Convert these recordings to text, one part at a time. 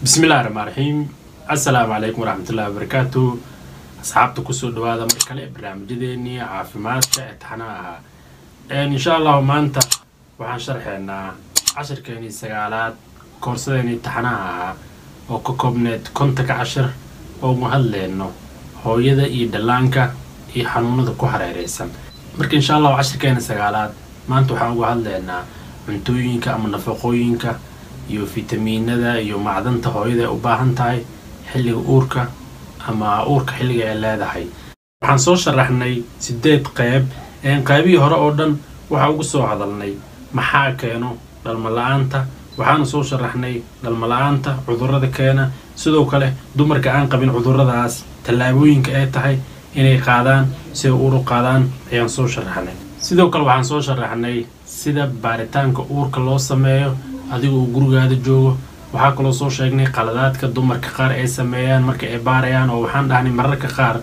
Bismillahi raxmaan raxiim. Assalaamu calaykum waraxmatullahi wabarakaatu. Asxaabta, kusoo dhawaada mar kale barnaamijyadeenii caafimaadka ee taxanaha ahaa. Insha Allahu maanta waxaan sharxeynaa cashirkeenii sagaalaad, koorsadeenii taxanaha ahaa oo ka koobneed 50-ka cashir oo ugu hadleyno hooyada iyo dhallaanka iyo xanuunada ku hareereysan. Marka insha Allahu cashirkeena sagaalaad maanta waxaan uga hadleynaa cuntooyinka ama nafaqooyinka iyo fitamiinada iyo macdanta hooyada ay u baahan tahay xilliga uurka ama uurka xilliga ay leedahay. Waxaan soo sharaxnay 8 qeyb. Qaybihii hore oo dhan waxaa ugu soo hadalnay maxaa keeno dhalmo la-aanta. Waxaana soo sharaxnay dhalmo la-aanta cudurrada keena, sidoo kale dumarka aan qabin cudurradaas tallaabooyinka ay tahay inay qaadaan si ay uur u qaadaan ayaan soo sharaxnay. Sidoo kale waxaan soo sharaxnay sida baaritaanka uurka loo sameeyo adigoo gurigaada joogo. Waxaa kaloo soo sheegnay qaladaadka dumarka qaar ay sameeyaan marka ay baarayaan, oo waxaan dhahnay mararka qaar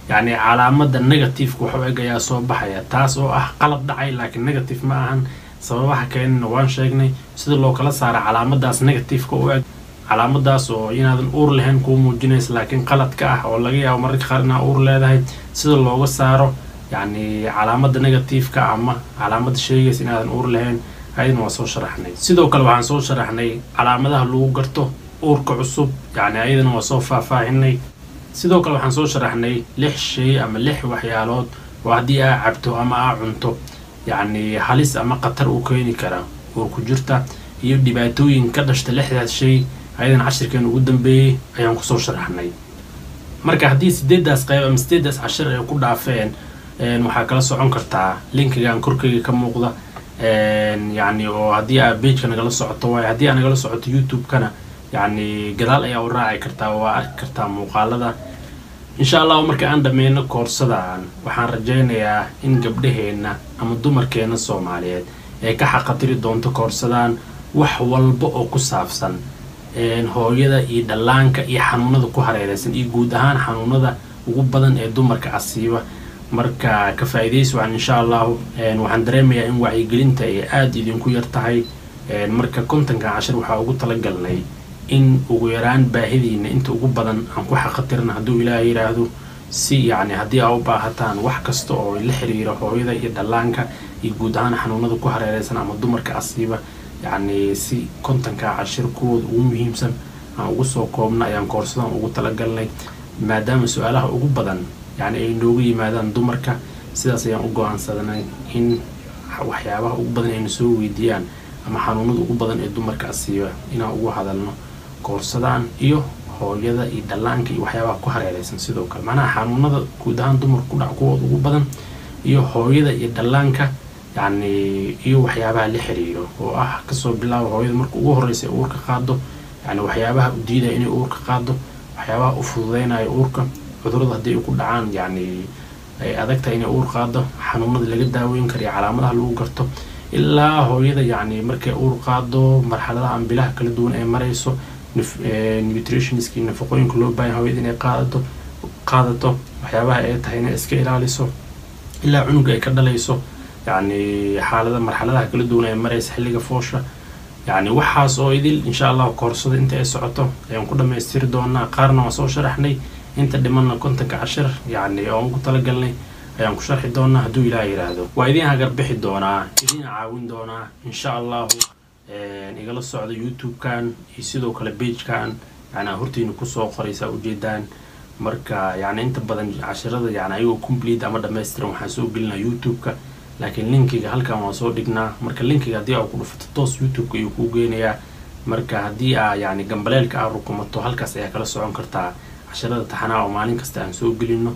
yacni calaamada negativeka wax u eg ayaa soo baxaya, taas oo ah qalad dhacay, laakiin negative ma ahan. Sababaha keenana waan sheegnay, sida loo kala saara calaamadaas negativeka u eg, calaamadaas oo inaadan uur lahayn kuu muujinaysa laakiin qaladka ah oo laga yaabo mararka qaar inaad uur leedahay, sida looga saaro yacni calaamada negativeka ama calaamada sheegaysa inaadan uur lahayn, ayadana waa soo sharaxnay. Sidoo kale waxaan soo sharaxnay calaamadaha lagu garto uurka cusub, yacni ayadana waa soo faahfaahinay. Sidoo kale waxaan soo sharaxnay 6 shay ama 6 waxyaalood oo haddii aa cabto ama aa cunto yacni halis ama khatar u keeni kara uurku jirta iyo dhibaatooyin ka dhashta 6daas shay, ayadana cashirkeen ugu dambeeyey ayaan kusoo sharaxnay. Marka haddii 8daas qayb ama 8daas cashir ay ku dhaafeen, waxaa kala socon kartaa linkigan korkeyga ka muuqda, yacni oo haddii aa pageka nagala socoto waayo. Haddii aa nagala socoto YouTube-kana, yacni gadaal ayaa u raaci kartaa oo waa arki kartaa muuqaalada insha Allahu. Marka aan dhameyno koorsadaan, waxaan rajaynayaa in gabdhaheenna ama dumarkeena Soomaaliyeed ay ka xaqatiri doonto koorsadaan wax walba oo ku saabsan hooyada iyo dhallaanka iyo xanuunada ku hareereysan iyo guud ahaan xanuunada ugu badan ee dumarka asiiba. Marka ka faa'iidaysi waxaan insha Allahu. Waxaan dareemayaa in wacyigelinta ay aada idinku yar tahay. Marka 50-kan cashir waxaa ugu talagalnay in ugu yaraan baahidiina inta ugu badan aan ku xaqatirna, hadduu Ilaahay yidhaahdo, si yacni haddii aa u baahataan wax kasta oo la xiriira hooyada iyo dhallaanka iyo guud ahaan xanuunada ku hareereysan ama dumarka asiiba, yacni si 50-kaa cashir kuwooda ugu muhiimsan aan ugu soo koobna ayaan koorsadan ugu talagalnay, maadaama su-aalaha ugu badan yacni ay noogu yimaadaan dumarka. Sidaas ayaan u go-aansadanay in waxyaabaha ugu badan ayna soo weydiiyaan ama xanuunada ugu badan ee dumarka asiiba inaan ugu hadalno koorsadaan, iyo hooyada iyo dhallaanka iyo waxyaabaha ku hareereysan. Sidoo kale macnaha xanuunada guud ahaan dumarka ku dhac kuwooda ugu badan iyo hooyada iyo dhallaanka, yacni iyo waxyaabaha la xiriiro oo ah kasoo bilaabo hooyada marka ugu horeysa ee uurka qaado, yacni waxyaabaha u diidaya inay uurka qaado, waxyaabaha u fududeynaya uurka, cudurada haddii ay ku dhacaan yacni ay adag tahay inay uur qaado, xanuunada laga daaweyn kara iyo calaamadaha lagu garto, ilaa hooyada yacni markay uur qaado marxaladaha ama bilaha kala duwan ay marayso, nutritionska iyo nafaqooyinka loo baahan hooyada inay qaadato, waxyaabaha ay tahay inay iska ilaaliso, ilaa cunuga ay ka dhalayso, yacni xaalada marxaladaha kala duwan ay maraysa xilliga foosha. Yacni waxaas oo idil insha Allahu koorsada inta ay socoto ayaan ku dhamaystiri doonaa. Qaarna waan soo sharaxnay, inta dhimanna 50-ka cashir yacni oo ugu talagalnay ayaan ku sharxi doonaa hadduu Ilaah yidhaahdo. Waa idiin hagar bixi doonaa, idiin caawin doonaa insha Allahu. Igala socda YouTube-kan iyo sidoo kale pagekan yani hortiina kusoo qoraysaa ujeedaan. Marka yani inta badan cashirada yani ayagoo complete ama dhammaystiran waxaan soo gelinaa YouTube-ka, laakiin linkiga halkan waan soo dhignaa. Marka linkiga haddii aa ku dhufato, toos YouTube-ka ayuu kuu geynayaa. Marka haddii aa yani gambaleelka aa rukumato, halkaas ayaa kala socon kartaa cashirada taxanaa oo maalin kasta aan soo gelino.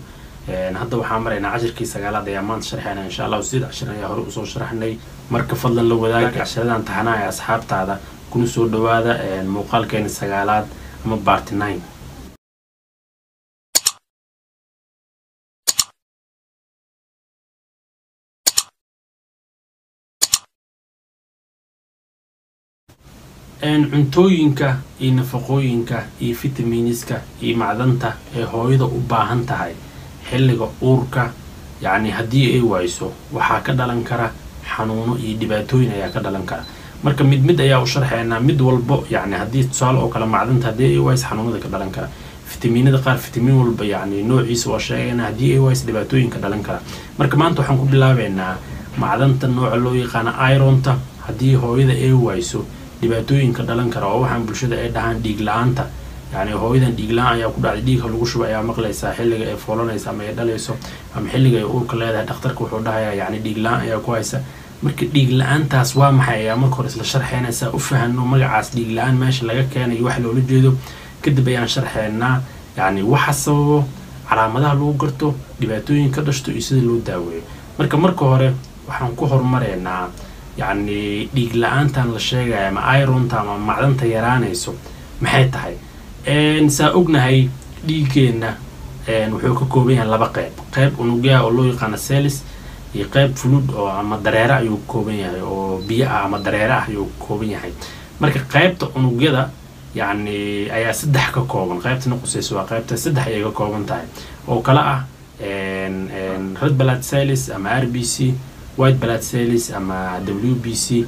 Hadda waxaan maraynaa cashirkii sagaalaad ayaa maanta sharxayna insha Allahu. 8 cashir ayaa hore usoo sharaxnay. Marka fadlan la wadaag cashiradan taxanaha ee asxaabtaada, kuna soo dhawaada muuqaalkeena sagaalaad ama part 9. Cuntooyinka iyo nafaqooyinka iyo fitaminiska iyo macdanta ee hooyada u baahan tahay xilliga uurka, yacni haddii ay wayso waxaa ka dhalan kara xanuuno iyo dhibaatooyin ayaa ka dhalan kara. Marka mid mid ayaa u sharxeynaa mid walbo. Yacni haddii tusaale oo kale macdanta haddii ay wayso xanuunada ka dhalan kara, fitamiinada qaar, fitamiin walba yacni noociisa waa sheegaynaa, haddii ay wayso dhibaatooyinka dhalan kara. Marka maanta waxaan ku bilaabeynaa macdanta nooca loo yaqaano ironta, haddii hooyada ay wayso dhibaatooyinka dhalan kara, oo waxaan bulshada ay dhahaan dhiig la-aanta. Yacni hooyadan dhiig la-aan ayaa ku dhacday, dhiigha lagu shuba ayaa maqlaysaa xilliga ay foolanaysa ama ay dhalayso ama xilliga ay uurka leedahay. Dhakhtarka wuxuu dhahayaa yacni dhiig la-aan ayaa ku haysa. Marka dhiig la-aantaas waa maxay ayaa marka hore isla sharxeynaysaa, u fahano magacaas dhiig la-aan meesha laga keenayo, wax loola jeedo. Kadib ayaan sharxeynaa yacni waxa sababo, calaamadaha lagu garto, dhibaatooyin ka dhashto iyo sida loo daaweeyo. Marka hore waxaan ku horumareynaa yacni dhiig la-aantan la sheegaya ama ironta ama macdanta yaraanayso maxay tahay. Saa ognahay, dhiigeenna wuxuu ka kooban yahay laba qeyb: qeyb unugyaha oo loo yaqaano cells iyo qeyb fluid oo ama dareere ayuu ka kooban yahay, oo biyo ah ama dareere ah ayuu ka kooban yahay. Marka qeybta unugyada yacni ayaa saddex ka kooban. Qeybtana qusayso waa qeybta saddex ayay ka kooban tahay, oo kala ah red blood cells ama RBC, white blood cells ama WBC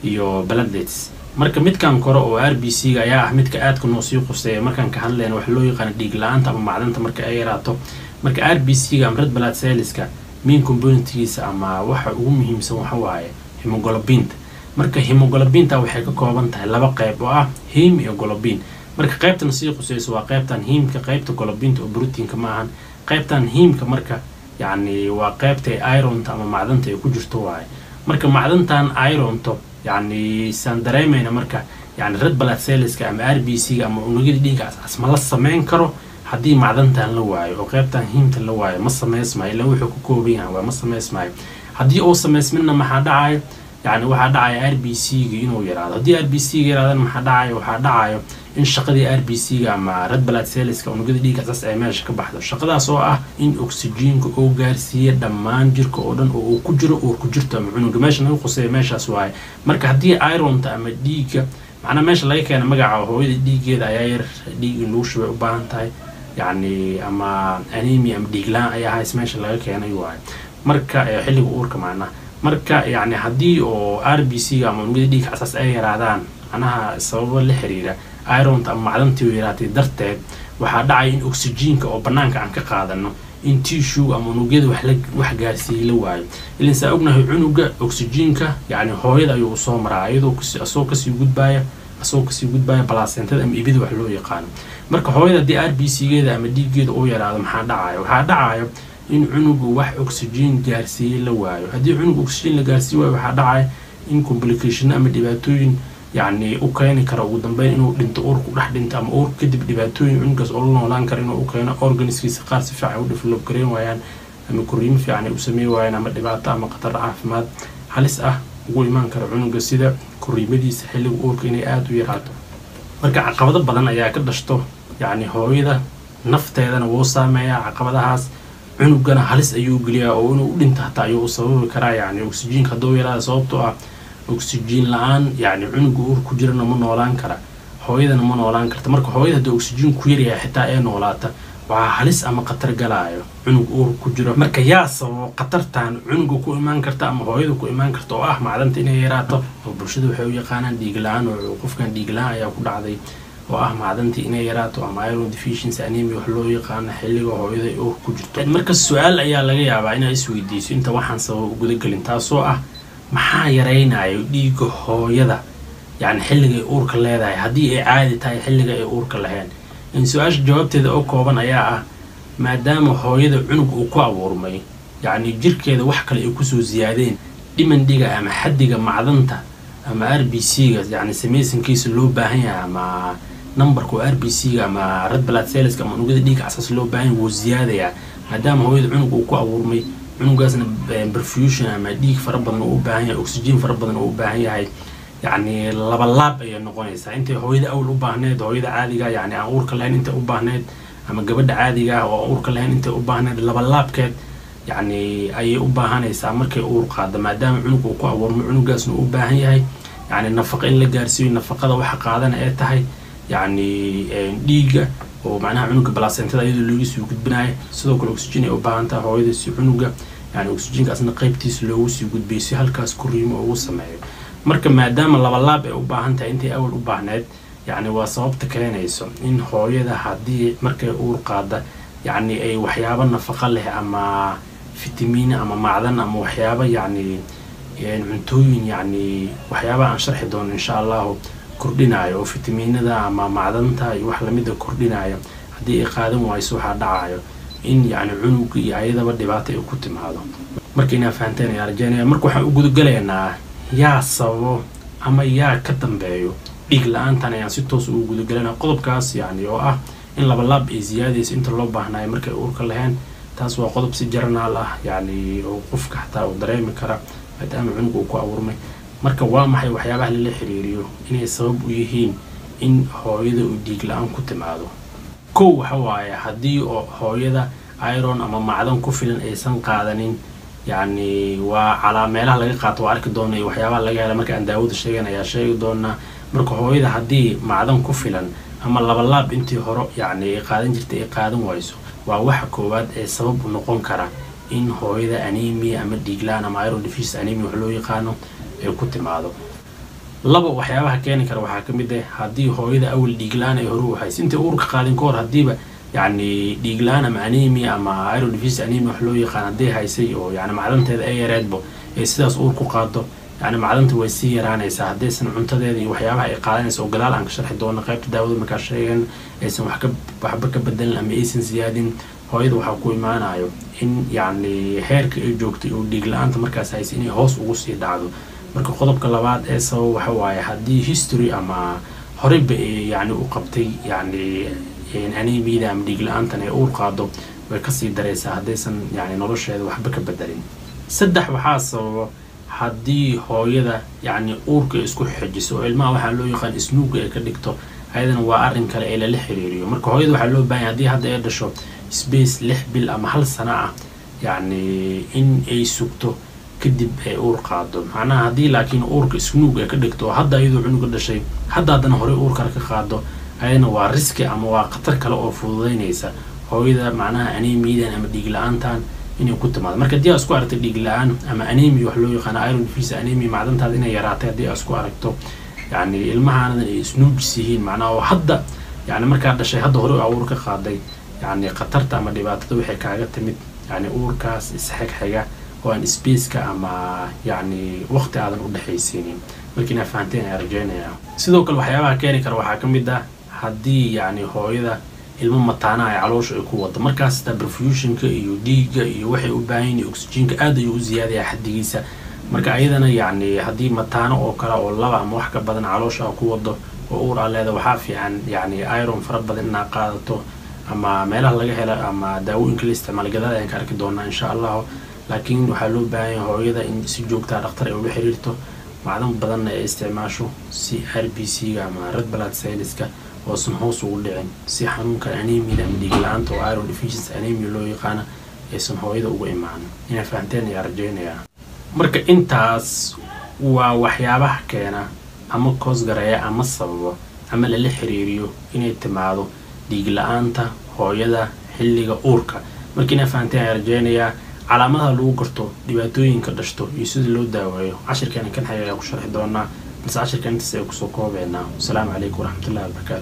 iyo platelets. Marka midkan kore oo RBC ga ayaa ah midka aadka noo sii quseeya markaan ka hadlayna waxa loo yaqaano dhiig la-aanta ama macdanta marka ay yaraato. Marka RBC ga ama red blood cellska main componentgiisa ama waxa ugu muhiimsan waxa waaye hemoglobinta. Marka hemoglobinta waxay ka kooban tahay laba qeyb oo ah heme iyo globin. Marka qeybtan sii quseyso waa qeybtan hemeka, qeybta globinta oo proteinka ma ahan, qeybtan hemeka. Marka yacni waa qeybta ironta ama macdanta ay ku jirto waaye. Marka macdantan ironto yacni saan dareemayna, marka yacni red blood cellska ama RBC ga ama unugyada dhiigga cascas ma la sameyn karo haddii macdantan la waayo, oo qeybtan hemeta la waayo ma sameysmayo, ilaan wuxuu ka kooban yahay waa ma sameysmayo. Haddii uu sameysminna maxaa dhacayo? Yacni waxaa dhacaya RBC ga inuu yaraado. Haddii RBC ga yaraadana maxaa dhacayo? Waxaa dhacayo in shaqadii RBC ga ama red blood cellska, unugyada dhiigga cascas, ay meesha ka baxdo, shaqadaas oo ah in oxygenka uu gaarsiiya dhammaan jirka oo dhan oo uu ku jiro uur ku jirto ama cunuga. Meesha naga quseeya meeshaas waaye. Marka haddii ironta ama dhiigga, macnaha meesha laga keena magaca hooyada dhiiggeeda ayaa yar, dhiig in lagu shubay u baahan tahay, yacni ama anemia ama dhiig la-aan ayaa hays, meesha laga keenay waaye. Marka xilliga uurka macnaha. Marka yacni haddii oo RBC ga ama unugyada dhiigga casaas ay yaraadaan, macnaha sababo la xiriira ironta ama macdantii yaraatay darteed, waxaa dhacaya in oxygenka oo banaanka aan ka qaadano in tissue ama unugyada wax la wax gaarsiiyey la waayo. Ilan saa ognahay, cunuga oxygenka yacni hooyada ayuu usoo maraa, iyadoo asagoo kasii gudbaya placentada ama ibida wax loo yaqaano. Marka hooyada haddii RBC geeda ama dhiiggeeda uu yaraado maxaa dhacayo? Waxaa dhacayo in cunugu wax oxygen gaarsiiyey la waayo. Haddii cunugu oxygen la gaarsiiyi waayo, waxaa dhacaya in complication ama dhibaatooyin yacni u keeni kara ugu dambeyn inuu dhinto, uurku dhex dhinto, ama uurka kadib dhibaatooyin cunugaas oo la noolaan kara inuu u keeno, organskiisa qaar si fiican u develop gareyn waayaan ama korriimo fiican ay u sameyn waayaan, ama dhibaato ama khatar caafimaad halis ah ugu imaan kara cunuga, sida korriimadiisa xilliga uurka inay aada u yaraato. Marka caqabado badan ayaa ka dhashto. Yacni hooyada nafteedana wuu saameeyaa caqabadahaas, cunugana halis ayuu geliyaa, oo inuu u dhinto hataa ayuu u sababi karaa, yacni oxygenka hadduu yaraada. Sababtoo ah oxygen la-aan yacni cunuga uur ku jirana ma noolaan kara, hooyadana ma noolaan karta. Marka hooyada haddii oxygen ku yaryahay xitaa ee noolaata, waxaa halis ama khatar galaayo cunug uur ku jiro. Marka yaa sababo khatartan cunuga ku imaan karta ama hooyada ku imaan karta, oo ah macdanta inay yaraato, oo bulshada waxay u yaqaanaan dhiig la-aan, oo qofkan dhiig la-aan ayaa ku dhacday, oo ah macdantii inay yaraato ama iron deficiency anemia wax loo yaqaano xilliga hooyada ay uur ku jirto? Marka su-aal ayaa laga yaabaa inaa isweydiiso inta waxaan sabab u gudagelin, taasoo ah maxaa yaraynayo dhiigga hooyada yacni xilliga ay uurka leedahay, haddii ay caadi tahay xilliga ay uurka lahayn? In su-aasha jawaabteeda oo kooban ayaa ah maadaama hooyada cunug uu ku abuurmay, yacni jirkeeda wax kale ay kusoo siyaadeen, demandiga ama xaddiga macdanta ama RBC ga yacni samaysankiisa loo baahan yahay, ama numberka oo RBC ga ama red blood cellska ama unugyada dhiigga casaas loo baahan yahay, wuu siyaadayaa, maadaama hooyada cunug uu ku abuurmay, cunugaasna perfusion ama dhiig fara badan oo u baahan yahay, oxygen fara badan oo u baahan yahay. Yacni laba laab ayay noqonaysaa intay hooyada awl u baahneed, hooyada caadiga yacni aan uurka lahayn intay u baahneed, ama gabadha caadiga ah oo aan uurka lahayn intay u baahneed, laba laabkeed yacni ayay u baahanaysaa markay uur qaado, maadaama cunug uu ku abuurmo, cunugaasna uu u baahan yahay yacni nafaqa in la gaarsiiyo. Nafaqada waxa qaadana ee tahay yacni dhiigga oo macnaha cunuga placentada iyadoo looga sii gudbinayo. Sidoo kale oxygen ay u baahan tahay hooyada si cunuga yani oxygenkaasna qaybtiisa loogu sii gudbiyo, si halkaas korriimo ugu sameeyo. Marka maadaama labalaab ay u baahan tahay intay awal u baahneed, yacni waa sababta keenayso in hooyada haddii markay uur qaada yacni ay waxyaabo nafaqa leh ama fitamiin ama macdan ama waxyaabo yacni cuntooyin yacni waxyaaba aan sharxi doono insha Allahu kordhinayo oo fitamiinada ama macdanta iyo wax lamida kordhinayo, haddii ay qaadan wayso waxaa dhacayo in yacni cunuga iyo ayadaba dhibaato ay ku timaado. Marka inaa fahanteen ayaa rajeynaya. Marka waxaan u gudagalaynaa yaa sababo ama yaa ka dambeeyo dhiig la-aantan ayaan si toos ugu gudagalanaa qodobkaas, yacni oo ah in labalaab ay siyaadayso inta loo baahnayo markay uurka lahayn. Taas waa qodob si jaranaal ah yacni oo qofka xataa uu dareemi kara maadaama cunuga uu ku abuurmay. Marka waa maxay waxyaabaha lala xiriiriyo inay sabab u yihiin in hooyada uu dhiig la-aan ku timaado? Kow, waxa waaye haddii oo hooyada iron ama macdan ku filan aysan qaadanin, yacni waa calaa meelaha laga qaato waa arki doona iyo waxyaabaha laga hela marka aan daawada sheegan ayaa sheegi doonaa. Marka hooyada haddii macdan ku filan ama labalaab intii hore yacni ay qaadan jirtay ay qaadan wayso, waa waxa koowaad ee sabab u noqon kara in hooyada anemia ama dhiig la-aan ama iron deficiency anemia wax loo yaqaano ay ku timaado. Labo, waxyaabaha keeni kara waxaa ka mid ah haddii hooyada awal dhiig la-aan ay hore u hayso intay uurka qaadin ka hor, haddiiba yacni dhiig la-aan ama anemia ama iron deficiency anemia wax loo yaqaan haddii haysay oo yacni macdanteeda ay yareedbo ay sidaas uur ku qaado, yacni macdanta way sii yaraanaysaa haddaysan cuntadeeda iyo waxyaabaha ay qaadanaysa oo gadaal aan ka sharxi doono qaybta daawada markaa sheegan aysan wax ka waxba ka bedelin ama aysan siyaadin. Hooyada waxaa ku imaanayo in yacni heerka ay joogtay oo dhiig la-aanta markaas haysa inay hoos ugu sii dhacdo. Marka qodobka labaad ee sabab waxa waaye haddii history ama horeyba ay yacni u qabtay yacni anemiyada ama dhiig la-aantan ay uur qaado, way kasii daraysaa haddaysan yacni nolosheeda waxba ka bedelin. Saddex, waxaa sababa haddii hooyada yacni uurka isku xejiso oo ilmaha waxaa loo yaqaan isnuuga ay ka dhigto, ayadana waa arrin kale ee lala xiriiriyo. Marka hooyada waxaa loo baahan haddii hadda ay dhasho space 6 bil ama 1 sano ah yacni in ay sugto kadib ay uur qaado. Macnaha haddii laakiin uurka isnuug ay ka dhigto oo hadda iyadoo cunuga dhashay hadda haddana horey uur kale ka qaado, ayadana waa riski ama waa khatar kale oo fududeynaysa hooyada macnaha anemiyadan ama dhiig la-aantan inay ku timaado. Marka haddii aad isku aragto dhiig la-aan ama anemia wax loo yaqaano iron deficiency anemia, macdantaada inay yaraatay haddii aad isku aragto, yacni ilmahaanadan ay isnuujis yihiin, macnaha oo hadda yacni markaa dhashay hadda horey uur ka qaaday, yacni khatarta ama dhibaatada waxay kaaga timid yacni uurkaas isxigxiga oo aan spaceka ama yacni waqti aadan u dhexaysiinin. Marka inaa fahanteen ayaa rajeynayaa. Sidoo kale waxyaabaha keeni kara waxaa ka mid ah haddii yacni hooyada ilmo mataanaha ay caloosha ay ku wado, markaas xitaa perfusionka iyo dhiigga iyo waxay u baahan yihiin oxygenka aad ayuu u ziyaadayaa xaddigiisa. Marka ayadana yacni haddii mataano oo kale oo laba ama wax ka badan caloosha ku wado oo uur aa leeda, waxaa fiican yacni iron fara badan inaad qaadato ama meelaha laga helo ama daawooyinka la isticmaalo gadaal ayaan ka arki doonaa insha Allahu. Laakiin waxaa loo baahan yahay hooyada in si joogtaa dhakhtar ay ula xiriirto, macdan badanna ay isticmaasho si RBC-ga ama red blood cellska oosan hoos ugu dhicin, si xanuunka anemia ama dhiig la-aanta oo iron deficiency anemia loo yaqaana aysan hooyada uga imaan. Inaa fahanteen ayaa rajeynayaa. Marka intaas waa waxyaabaha keena ama koosgareeya ama sababo ama lala xiriiriyo inay timaado dhiig la-aanta hooyada xilliga uurka. Marka inaa fahanteen ayaa rajeynayaa. Calaamadaha lagu garto, dhibaatooyinka dhashto iyo sida loo daaweeyo cashirkeena kan xigay ayaa ku sharxi doonaa, balse cashirkan intaas ay kusoo koobeynaa. Wasalaamu calaykum waraxmatullahi wabarakaatu.